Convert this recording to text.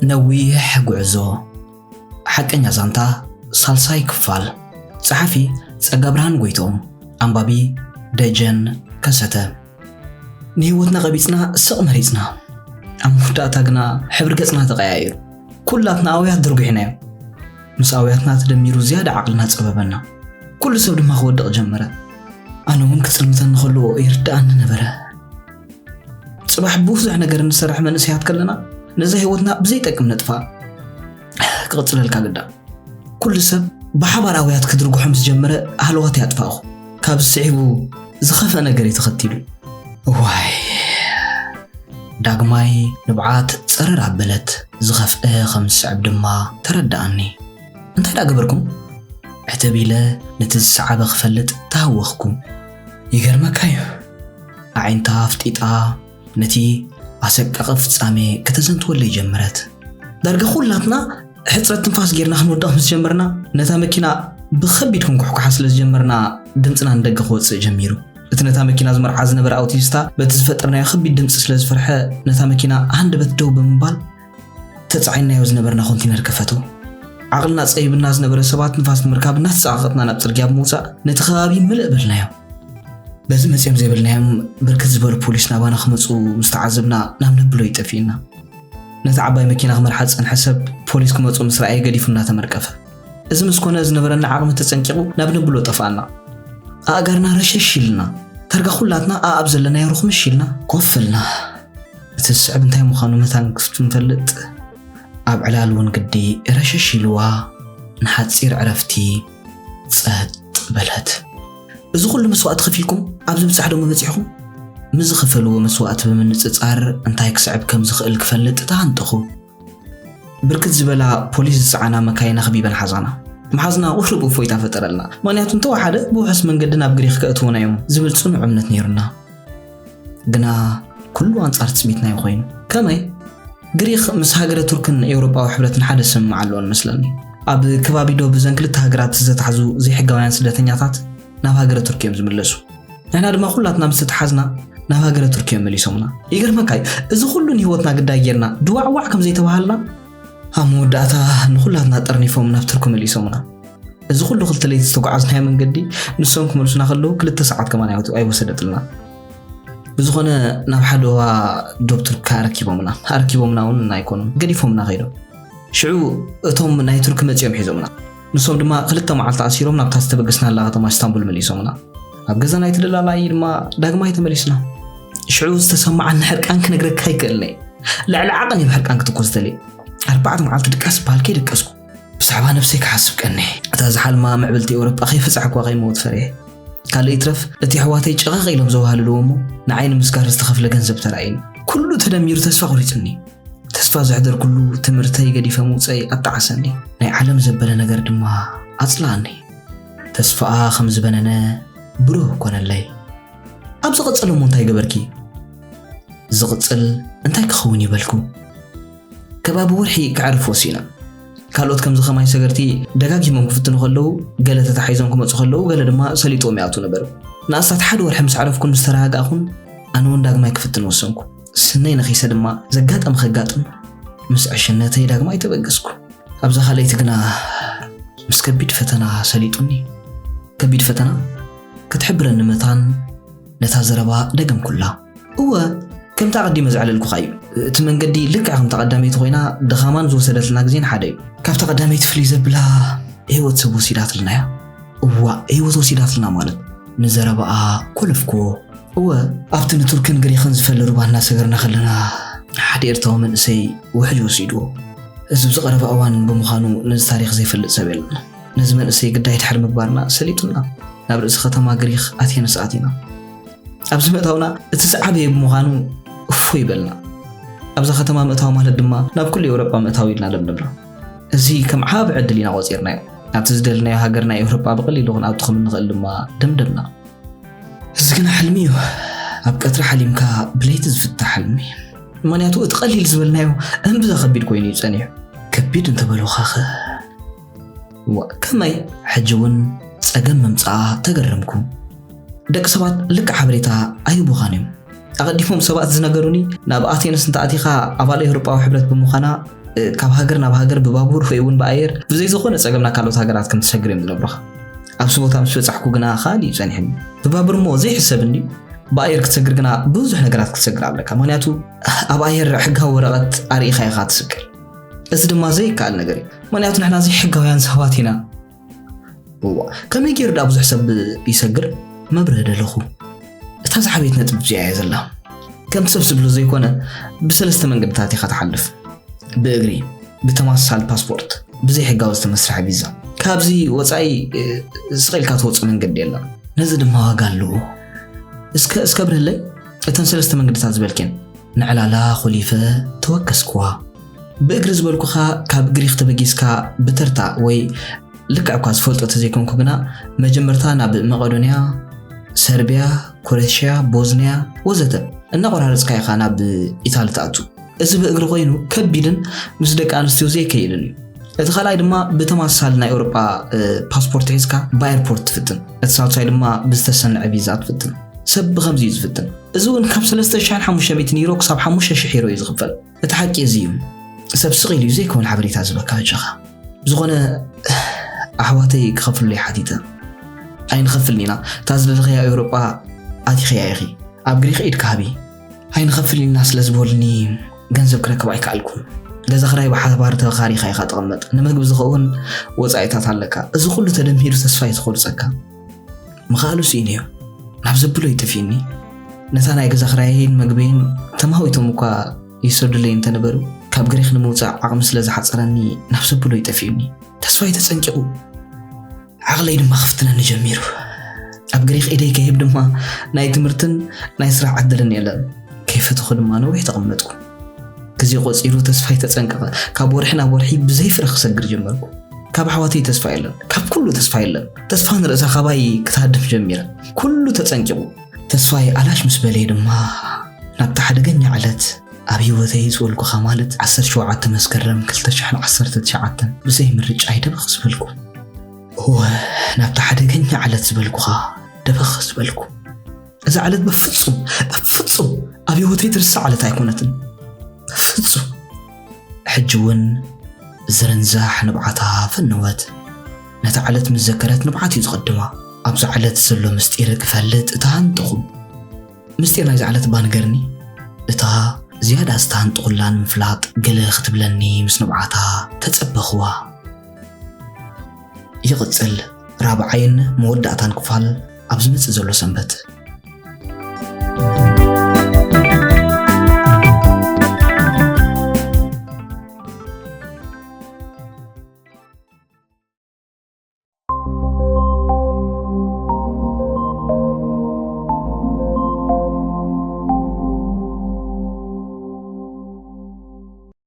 ነዊሕ ጉዕዞ። ሓቀኛ ዛንታ፣ ሳልሳይ ክፋል። ጸሓፊ፣ ጸጋብርሃን ጎይትኦም። ኣንባቢ፣ ደጀን ከሰተ። ንህይወትና ቀቢጽና ስቕ መሪጽና። ኣብ መወዳእታ ግና ሕብሪ ገጽና ተቐያይሩ። ኩላትና ኣውያት ድርጒሕናዮ። ምስ ኣውያትና ተደሚሩ ዝያዳ ዓቕልና ጸበበና። ኩሉ ሰብ ድማ ክወድቕ ጀመረ። ኣነ እውን ክጽልምተኒ ከሎ ይርድኣኒ ነበረ። ጽባሕ ብዙሕ ነገር እንሰርሕ መንእሰያት ከለና፣ ነዛ ህይወትና ብዘይጠቅም ነጥፋ። ክቕጽለልካ ግዳ። ኩሉ ሰብ ብሓባር ኣውያት ክድርጉሖ ምስ ጀመረ፣ ሃለዋት ኣጥፋእኹ። ካብ ስዒቡ ዝኸፍአ ነገር እዩ ተኸቲሉ። እዋይ። ዳግማይ ንብዓት ጸረር ኣበለት። ዝኸፍአ ከም ዝስዕብ ድማ ተረድኣኒ። እንታይ ደኣ ገበርኩም? ዕትብ ኢለ ነቲ ዝሰዓበ ክፈልጥ ተሃወኽኩ። ይገርመካ እዩ። ኣዒንታ ኣፍጢጣ ነቲ ኣሰቃቒ ፍጻሜ ከተዘንትወለይ ጀመረት። ዳርጋ ኩላትና ሕጽረት ትንፋስ ጌርና ክንወድቕ ምስ ጀመርና፣ ነታ መኪና ብኸቢድ ክንኩሕኩሓ ስለ ዝጀመርና፣ ድምጽና ንደገ ክወጽእ ጀሚሩ። እቲ ነታ መኪና ዝመርሓ ዝነበረ ኣውቲስታ በቲ ዝፈጠርናዮ ከቢድ ድምጺ ስለ ዝፈርሐ፣ ነታ መኪና ሃንደበት ደው ብምባል ተጻዒንናዮ ዝነበርና ኮንቲነር ከፈቶ። ዓቕልና ጸቢብና ዝነበረ ሰባት ንፋስ ንምርካብ እናተጸቓቐጥና ናብ ጽርግያ ብምውጻእ ነቲ ከባቢ ምልእ በልናዮ። በዚ መጺኦም ዘይበልናዮም ብርክት ዝበሉ ፖሊስ ናባና ክመጹ ምስ ተዓዘብና ናብ ነብሎ ይጠፊእና። ነታ ዓባይ መኪና ክመርሓ ዝጸንሐ ሰብ ፖሊስ ክመጹ ምስ ረኣየ ገዲፉና ተመርቀፈ። እዚ ምስ ኮነ ዝነበረና ዓቕሚ ተጸንቂቑ ናብ ነብሎ ጠፍኣና። ኣእጋርና ረሸሽ ኢልና፣ ታርጋ ኩላትና ኣኣብ ዘለና የሩኽምሽ ኢልና ኮፍ ኢልና። እቲ ዝስዕብ እንታይ ምዃኑ መታን ክትንፈልጥ ኣብ ዕላል እውን ግዲ ረሸሽ ኢልዋ ንሓጺር ዕረፍቲ ጸጥ በለት። እዚ ኩሉ መስዋእቲ ከፊልኩም ኣብዚ ብጻሕ ደሞ በጺሕኩም? ምስ ዝኸፈልዎ መስዋእቲ ብምንጽጻር እንታይ ክስዕብ ከም ዝኽእል ክፈልጥ ተሃንጠኹ። ብርክት ዝበላ ፖሊስ ዝጸዓና መካይን ኣኽቢበን ሓዛና። መሓዝና ቁሩብ እፎይታ ፈጠረልና። ምኽንያቱ እንተወሓደ ብውሑስ መንገዲ ናብ ግሪኽ ከእትዉና እዮም ዝብል ጽኑዕ እምነት ነይሩና። ግና ኩሉ ኣንጻር ትጽቢትናዮ ኮይኑ። ከመይ? ግሪኽ ምስ ሃገረ ቱርክን ኤውሮጳዊ ሕብረትን ሓደ ስምምዕ ኣለወን መስለኒ። ኣብ ከባቢ ዶብ እዘን ክልተ ሃገራት ዝተታሕዙ ዘይሕጋውያን ስደተኛታት ናብ ሃገረ ቱርኪ እዮም ዝምለሱ። ንሕና ድማ ኩላትና ምስ ተተሓዝና ናብ ሃገረ ቱርኪ እዮም መሊሶምና። ይገርመካ እዩ፣ እዚ ኩሉ ንህይወትና ግዳይ ጌርና ድዋዕዋዕ ከም ዘይተባሃልና፣ ኣብ መወዳእታ ንኹላትና ጠርኒፎም ናብ ቱርኪ መሊሶምና። እዚ ኩሉ ክልተ ለይቲ ዝተጓዓዝናዮ መንገዲ ንሶም ክመልሱና ከለዉ ክልተ ሰዓት ከማን ኣይወ-፣ ኣይወሰደትልና። ብዝኾነ ናብ ሓደ እዋ ዶብ ቱርኪ ኣረኪቦምና። ኣረኪቦምና እውን ኣይኮኑን፣ ገዲፎምና ከይዶም። ሽዑ እቶም ናይ ቱርኪ መጺኦም ሒዞምና። ንሶም ድማ ክልተ መዓልቲ ኣሲሮም ናብታ ዝተበገስናላ ከተማ እስታንቡል መሊሶምና። ኣብ ገዛ ናይቲ ደላላይ ድማ ዳግማይ ተመሊስና። ሽዑ ዝተሰማዓኒ ሕርቃን ክነግረካ ኣይክእልን እየ። ልዕሊ ዓቐን እየ ብሕርቃን ክትኮስ ደልየ። ኣርባዕተ መዓልቲ ድቃስ ዝበሃል ከይደቀስኩ። ብዛዕባ ነብሰይ ክሓስብ ቀንየ። እታ ዝሓልማ ምዕብልቲ ኤውሮጳ ከይፈጻሕኳ ከይመውት ፈርየ። ካልእ ይትረፍ፣ እቲ ኣሕዋተይ ጨቐቕ ኢሎም ዘዋህልልዎ እሞ ንዓይ ንምስጋር ዝተኸፍለ ገንዘብ ተራእዩኒ። ኩሉ ተደሚሩ ተስፋ ቁሪጹኒ። ተስፋ ዘሕደርኩሉ ትምህርተይ ገዲፈ ምውጸይ ኣጣዓሰኒ። ናይ ዓለም ዘበለ ነገር ድማ ኣጽልኣኒ። ተስፋኣ ከም ዝበነነ ብሩህ ኮነለይ። ኣብ ዝቐጸለ እሞ እንታይ ገበርኪ? ዝቕጽል እንታይ ክኸውን እዩ በልኩ። ከባቢ ወርሒ ከዕርፍ ወሲነ። ካልኦት ከምዚ ከማይ ሰገርቲ ደጋጊሞም ክፍትኑ ከለዉ፣ ገለ ተታሒዞም ክመጹ ከለዉ፣ ገለ ድማ ሰሊጦም ይኣትዉ ነበሩ። ንኣስታት ሓደ ወርሒ ምስ ዓረፍኩን ምስ ተረጋጋእኩን፣ ኣነ እውን ዳግማይ ክፍትን ወሰንኩ። ስነይ ነኺሰ ድማ ዘጋጠመ ከጋጥም ምስ ዕሽነተይ ዳግማይ ተበገስኩ። ኣብዛ ካልኣይቲ ግና ምስ ከቢድ ፈተና ሰሊጡኒ። ከቢድ ፈተና ክትሕብረኒ መታን ነታ ዘረባ ደገምኩላ። እወ፣ ከምቲ ኣቐዲመ ዘዕለልኩኻ እዩ። እቲ መንገዲ ልክዕ ከምታ ቀዳመይቲ ኮይና ድኻማን ዝወሰደትልና ግዜን ሓደ እዩ። ካብታ ቀዳመይቲ ፍልይ ዘብላ ህይወት ሰብ ወሲዳትልና እያ። እዋእ፣ ህይወት ወሲዳትና ማለት ንዘረባኣ ኮለፍኩዎ። እወ፣ ኣብቲ ንቱርክን ግሪኽን ዝፈሊ ሩባ እናሰገርና ከለና፣ ሓደ ኤርትራዊ መንእሰይ ውሕጅ ወሲድዎ። እዚ ብዝቐረበ እዋን ብምዃኑ ነዚ ታሪኽ ዘይፈልጥ ሰብ የለን። ነዚ መንእሰይ ግዳይ ድሕሪ ምግባርና ሰሊጡና፣ ናብ ርእሲ ከተማ ግሪኽ ኣቴንስ ኣቲና። ኣብዚ ምእታውና እቲ ዝዓበየ ብምዃኑ እፎይ በልና። ኣብዛ ከተማ ምእታው ማለት ድማ ናብ ኩሉ ኤውሮጳ ምእታው ኢልና ደምደምና። እዚ ከም ዓቢ ዕድል ኢና ቆጺርናዮ። ናብቲ ዝደለናዮ ሃገር ናይ ኤውሮጳ ብቐሊሉ ክንኣቱ ከም እንኽእል ድማ ደምደምና። እዚ ግና ሕልሚ እዩ። ኣብ ቀትሪ ሓሊምካ ብለይቲ ዝፍታሕ ሕልሚ። ምኽንያቱ እቲ ቀሊል ዝበልናዮ እምብዛ ከቢድ ኮይኑ እዩ ጸኒሑ። ከቢድ እንተበሉኻኸ? ዋእ፣ ከመይ? ሕጂ እውን ጸገም ምምጻኣ ተገረምኩ። ደቂ ሰባት ልክዕ ሓበሬታ ኣይህቡኻን እዮም። ኣቐዲሞም ሰባት ዝነገሩኒ፣ ናብ ኣቴንስ እንተኣቲኻ ኣባል ኤውሮጳዊ ሕብረት ብምዃና ካብ ሃገር ናብ ሃገር ብባቡር ወይ እውን ብኣየር ብዘይ ዝኾነ ጸገም ናብ ካልኦት ሃገራት ከም ትሰግር እዮም ዝነግሩኻ። ኣብዚ ቦታ ምስ በጻሕኩ ግና ካልእ እዩ ጸኒሕኒ። ብባቡር እሞ ዘይሕሰብ እንድዩ። ብኣየር ክትሰግር ግና ብዙሕ ነገራት ክትሰግር ኣለካ። ምኽንያቱ ኣብ ኣየር ሕጋዊ ወረቐት ኣርኢኻ ኢኻ ትስገር። እዚ ድማ ዘይከኣል ነገር እዩ። ምኽንያቱ ንሕና ዘይሕጋውያን ሰባት ኢና። እዋ፣ ከመይ ገይሩ ደኣ ብዙሕ ሰብ ይሰግር? መብርህ ደለኹ። እታ ዝዓበየት ነጥቢ እዚኣ እያ ዘላ። ከም ሰብ ዝብሎ ዘይኮነ፣ ብሰለስተ መንገድታት ኢኻ ትሓልፍ። ብእግሪ፣ ብተመሳሳሊ ፓስፖርት፣ ብዘይ ሕጋዊ ዝተመስርሐ ቪዛ። ካብዚ ወጻኢ፣ እ፣ ስቕ ኢልካ ትወጽእ መንገዲ የለን። ነዚ ድማ ዋጋ ኣለዎ። እስከ፣ እስከ ብርህለይ፣ እተን ሰለስተ መንገድታት ዝበልክየን። ንዕላላ ኾሊፈ ተወከስክዋ። ብእግሪ ዝበልኩኻ ካብ ግሪኽ ተበጊስካ ብተርታ ወይ ልክዕ እኳ ዝፈልጦ ተዘይኮንኩ ግና መጀመርታ ናብ መቄዶንያ፣ ሰርቢያ፣ ክሮኤሽያ፣ ቦዝንያ ወዘተ እናቆራረጽካ ኢኻ ናብ ኢታሊ ትኣቱ። እዚ ብእግሪ ኮይኑ ከቢድን ምስ ደቂ ኣንስትዮ ዘይከይድን እዩ። እቲ ካልኣይ ድማ ብተመሳሳሊ ናይ ኤውሮጳ፣ እ፣ ፓስፖርት ሒዝካ ብኣየርፖርት ትፍትን። እቲ ሳልሳይ ድማ ብዝተሰንዐ ቪዛ ትፍትን። ሰብ ብኸምዚ እዩ ዝፍትን። እዚ እውን ካብ ሰለስተ ሽሕን ሓሙሽተ ሚእትን ዩሮ ክሳብ ሓሙሽተ ሽሕ ዩሮ እዩ ዝኽፈል። እቲ ሓቂ እዚ እዩ። ሰብ ስቕ ኢሉ እዩ ዘይከውን ሓበሬታ ዝበካ በጃኻ። ብዝኾነ ኣሕዋተይ ክኸፍሉለይ ሓቲተ። ኣይንኸፍልን ኢና። እታ ዝደለኽያ ኤውሮጳ ኣቲኽያ ኢኺ። ኣብ ግሪኽ ኢድካ ሃቢ። ኣይንኸፍልን ኢና ስለ ዝበሉኒ ገንዘብ ክረክብ ኣይከኣልኩን። ገዛ ክራይ ብሓባር ተኻሪኻ ኢኻ ትቕመጥ። ንመግቢ ዝኸውን ወጻኢታት ኣለካ። እዚ ኩሉ ተደሚሩ ተስፋ እዩ ዝቖርጸካ። ምኽኣሉ ስኢነዮ። ናብ ዘብሎ ይጠፍእኒ። ነታ ናይ ገዛ ክራየይን መግበይን ተማዊቶም እኳ ይሰዱለይ እንተነበሩ፣ ካብ ግሪኽ ንምውጻእ ዓቕሚ ስለ ዝሓጸረኒ ናብ ዘብሎ ይጠፍእኒ። ተስፋይ ተጸንቂቑ። ዓቕለይ ድማ ክፍትነኒ ጀሚሩ። ኣብ ግሪኽ ኢደይ ከይህብ ድማ ናይ ትምህርትን ናይ ስራሕ ዕድልን የለን። ከይፈተኹ ድማ ነዊሕ ተቐመጥኩ። ግዜ ቆጺሩ ተስፋይ ተጸንቀቐ። ካብ ወርሒ ናብ ወርሒ ብዘይ ፍረ ክሰግር ጀመርኩ። ካብ ኣሕዋተይ ተስፋ የለን። ካብ ኩሉ ተስፋ የለን። ተስፋ ንርእሳ ካባይ ክትሃድም ጀሚራ። ኩሉ ተጸንቂቑ። ተስፋይ ኣላሽ ምስ በለይ ድማ ናብቲ ሓደገኛ ዕለት ኣብ ህይወተይ ዝበልኩኻ ማለት ዓሰርተ ሸውዓተ መስከረም ክልተ ሽሕን ዓሰርተ ትሽዓተን ብዘይ ምርጫይ ደበኽ ዝበልኩ። እወ፣ ናብቲ ሓደገኛ ዕለት ዝበልኩኻ ደበኽ ዝበልኩ። እዛ ዕለት በፍጹም፣ በፍጹም ኣብ ህይወተይ ትርሳዕ ዕለት ኣይኮነትን። በፍጹም። ሕጂ እውን ዝርንዛሕ ንብዓታ ፈነወት። ነታ ዕለት ምስ ዘከረት ንብዓት እዩ ዝቕድማ። ኣብዛ ዕለት ዘሎ ምስጢር ክፈልጥ እተሃንጠኹ። ምስጢር ናይዛ ዕለት እባ ንገርኒ። እታ ዝያዳ ዝተሃንጠኹላ ንምፍላጥ ገለ ክትብለኒ ምስ ንብዓታ ተጸበኽዋ። ይቕጽል። ራብዓይን መወዳእታን ክፋል ኣብ ዝመጽእ ዘሎ ሰንበት።